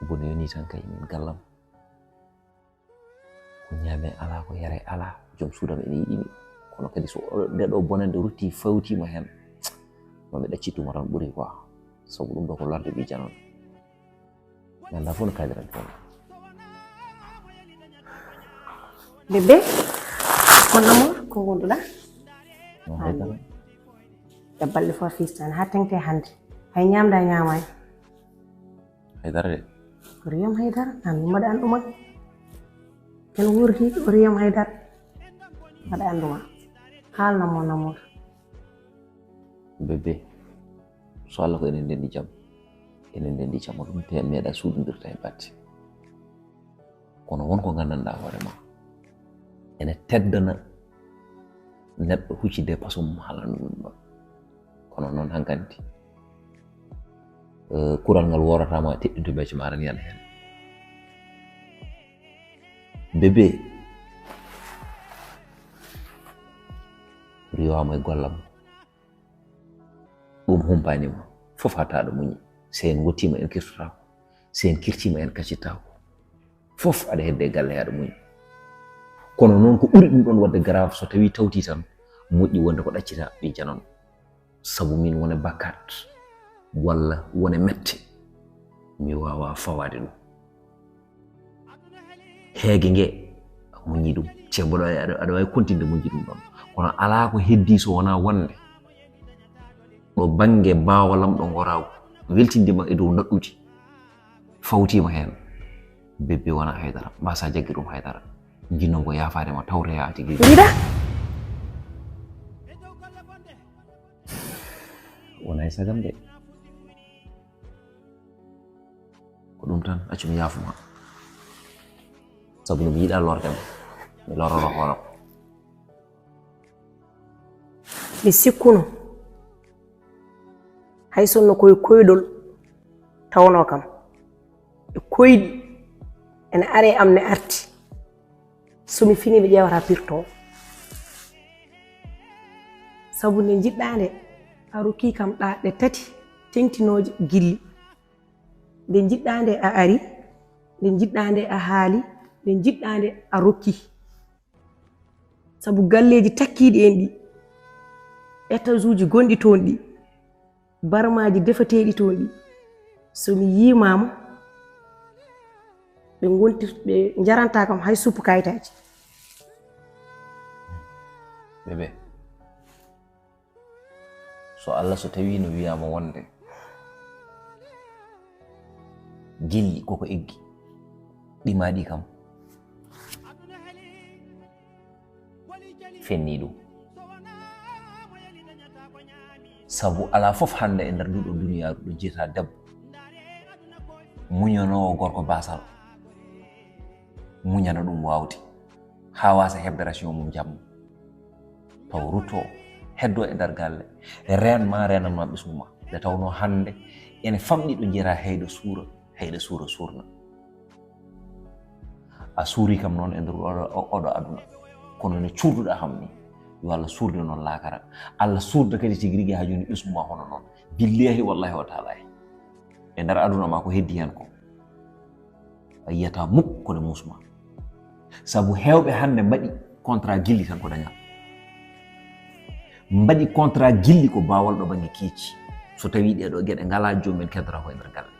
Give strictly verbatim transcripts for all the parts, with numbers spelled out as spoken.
Bone yoni tan kay min gallam. Ko ñaame alaa, ko yare alaa. Joom suudam ene yiɗi mi. Kono kadi so o-, nde ɗo bonande rutti fawtiima heen, ma mi ɗaccituma tan ɓuri quoi. Sabu ɗum ɗo ko lorde ɓii janon. Mi anndaa fof no kaaldiranmi ɗum. Bébé, mon amour, ko ngonduɗaa? No haydara. E balɗe fof a fistaani, haa teŋti hannde. Hay ñaamda ñaamaani. Haydara de. Ko Riyam Haydara, an mbaɗa annduma. Ken wuurdi ko Riyam Haydara. Mbaɗa annduma. Haalna mon amour. Bébé, so Allah ko enen ndenndi jam. Enen ndenndi jam, ɗum te en meeɗa suuɗondirta e batte. Kono won ko nganndanɗaa hoore ma. Ene teddana neɗɗo hucci dépasse mum haalana ɗum ɗon. Kono noon hankadi, eh, kural ngal woorata ma teɗɗinto becce ma aran yan heen. Bébé, riiwaama e gollam. Ɗum humpaani ma. Fof hatta aɗa muñi. So en ngottiima en kirtotaako. So en kirtiima en kaccittaako. Fof aɗa hedde galle aɗa muñi. Kono noon ko ɓuri ɗum ɗon waɗde grave so tawii tawti tan moƴƴi wonde ko ɗaccita ɓe janon. Sabu min wone bakkat walla wone mette. Mi waawaa fawaade ɗum. Heege nge, a muñii ɗum. Ceerno, mboɗo, aɗa, aɗa waawi kontinde muñji ɗum ɗon. Kono alaa ko heddii so wonaa wonde ɗo bannge baawo lamɗo ngoraagu weltinde ma e dow naɗɗudi. Fawtiima heen. Bébé wona haydara. Mbasa jaggi ɗum haydara. Jinno ngo yaafaade ma tawtoya tigi. Rida? Wonaa e sagam de. Ko ɗum tan, accu mi yaafuma. Sabu no mi yiɗa lorde ma. Mi lororo hooram. Mi sikkuno. Hay sonno koye koyɗol tawnoo kam. E koyɗi ene are am ne arti. So mi fini mi ƴeewata pirto. Sabu nde njiɗɗaa nde a rokki kam ɗaɗɗe tati teŋtinooje gilli. Nde njiɗɗaa nde a ari, nde njiɗɗaa nde a haali, nde njiɗɗaa nde a rokki. Sabu galleeji takkiiɗi en ɗi, étage uji gonɗi toon ɗi, barmaaji defateeɗi toon ɗi, so mi yiimaama, ɓe ngontir-, ɓe njarantaa kam hay suppu kayitaaji. Bébé. So Allah so tawii no wiyaama wonde gilli koko eggi, ɗi maaɗi kam fenni ɗum. Sabu alaa fof hannde e nder nduɗo duniyaaru ɗo jiyata debbo muñanoowo gorko baasal, muñana ɗum waawde. Haa waasa heɓde ration mum jamma. Taw rutto, heddo e nder galle, reen ma, reenan ma ɓesngu ma. Nde tawnoo hannde ene famɗi ɗo njiyataa heyɗo suura, heyɗo suura suurna. A suuri kam noon e nder oɗo, oɗo aduna. Kono no cuurduɗaa kam ni, yo Allah suurde noon laakara. Allah suurde kadi tigi rigi haa jooni ɓesngu ma hono noon. Billahi wallahi wa taalahi. E nder aduna ma ko heddi heen ko. A yiyata muk ko ɗe musma. Sabu heewɓe hannde mbaɗi contrat gilli tan ko dañal. Mbaɗi contrat gilli ko baawal ɗo bannge keeci. So tawii ɗee ɗoo geɗe ngalaa joom men keddora ko e nder galle.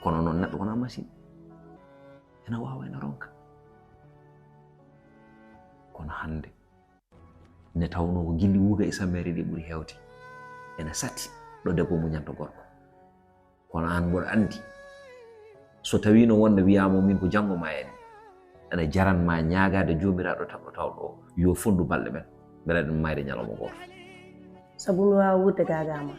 Kono noon neɗɗo wonaa machine. Ena waawa ena ronka. Kono hannde nde tawnoo ko gilli wuuga e sammeeri ɗi ɓuri heewde. Ena satti ɗo debbo muñanta gorko. Kono aan mboɗo anndi, so tawiino wonde wiyaama min ko janngo ma en, ene jaran ma ñaagaade Joomiraaɗo taɓɗo tawɗo o, yo fonndu balɗe men, mbele eɗen mayde ñalawma gooto. Sabu mi waawa wuurde gaagaa ma.